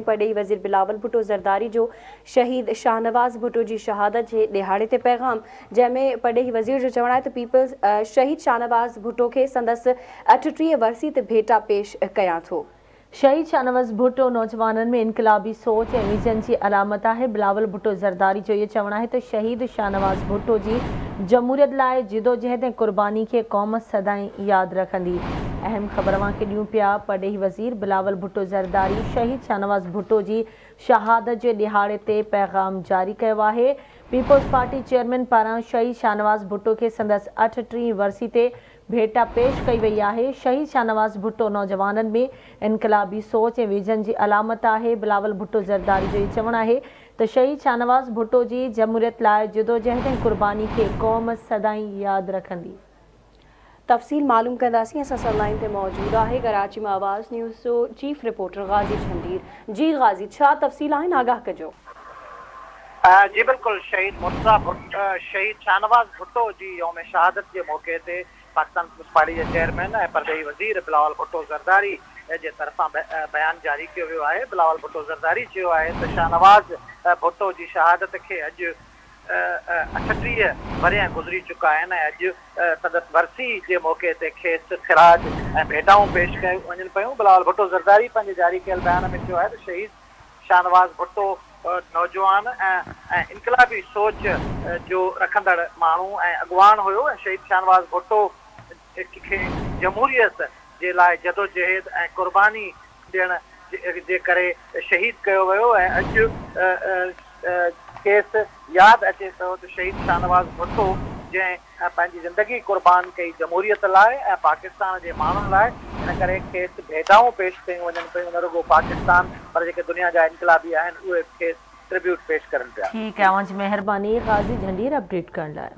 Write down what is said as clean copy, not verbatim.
پرڏيهي وزير بلاول ڀٽو زرداري جو شهيد شاهنواز ڀٽو جي شهادت جي ڏهاڙي تي پيغام، جنهن ۾ پرڏيهي وزير جو چوڻ آهي ته پيپلز شهيد شاهنواز ڀٽو کي سندس 38 ورسي تي ڀيٽا پيش ڪيان ٿو. شهيد شاهنواز ڀٽو نوجوانن ۾ انقلابي سوچ ۽ ويزن جي علامت آهي، بلاول ڀٽو زرداري جو اهو چوڻ آهي ته شهيد شاهنواز ڀٽو جي جمهوريت لاء جدوجهد ۽ قرباني کي قوم سدائين ياد رکندي. اهم خبر اوهان کي ڏيون پيا، پرڏيهي وزير بلاول ڀٽو زرداري شهيد شاهنواز ڀٽو جي شهادت جي ڏهاڙي تي پيغام جاري ڪيو آهي، پيپلز پارٽي چيئرمين پاران شهيد شاهنواز ڀٽو کي سندس 38 ورسي تي ڀيٽا پيش ڪئي وئي آهي، شهيد شاهنواز ڀٽو نوجوانن ۾ انقلابي سوچ ۽ ويزن جي علامت آهي، بلاول ڀٽو زرداري جو اهو چوڻ آهي ته شهيد شاهنواز ڀٽو جي جمهوريت لاء جدوجهد ۽ قرباني کي قوم سدائين ياد رکندي. تفصيل معلوم ڪنداسين اسان سان لائين تي موجود آهي ڪراچي مان آواز نيوز جو چيف رپورٽر غازي جهنڊير جي غازي ڇا تفصيل آهن آگاهه ڪجو. جي بلڪل شهيد مرتضيٰ ڀٽو شهيد شاهنواز ڀٽو جي يوم شهادت جي موقعي تي پاڪستان پيپلز پارٽي جي چيئرمين ۽ پرڏيهي وزير بلاول ڀٽو زرداري جي طرفان بيان جاري ڪيو ويو آهي بلاول ڀٽو زرداري چيو آهي ته شاهنواز ڀٽو جي شهادت کي اڄ 38 ورهيه گذري چڪا آهن ۽ اڄ سندس ورسي جي موقعي تي کيس خراج ۽ ڀيٽائون پيش ڪيون وڃن پيون بلاول ڀٽو زرداري پنهنجي جاري ڪيل بيان ۾ چيو آهي ته شهيد شاهنواز ڀٽو نوجوان ۽ انقلابي سوچ جو رکندڙ ماڻهو ۽ اڳواڻ هيو ۽ شهيد شاهنواز ڀٽو کي جمهوريت جي لاء جدوجهد ۽ قرباني ڏيڻ جي ڪري شهيد ڪيو ويو ۽ اڄ کيس ياد اچي پيو ته شهيد شاهنواز ڀٽو جنهن ۽ پنهنجي زندگي قربان ڪئي جمهوريت لاء ۽ پاڪستان جي ماڻهن لاء ان ڪري کيس ڀيٽائون پيش ڪيون وڃن پيون نه رڳو پاڪستان پر جيڪي دنيا جا انقلابي آهن اهي به کيس ٽربيوٽ پيش ڪرن پيا. ٺيڪ آهي اوهان جي مهرباني غازي جهنڊير اپڊيٽ ڪرڻ لاء.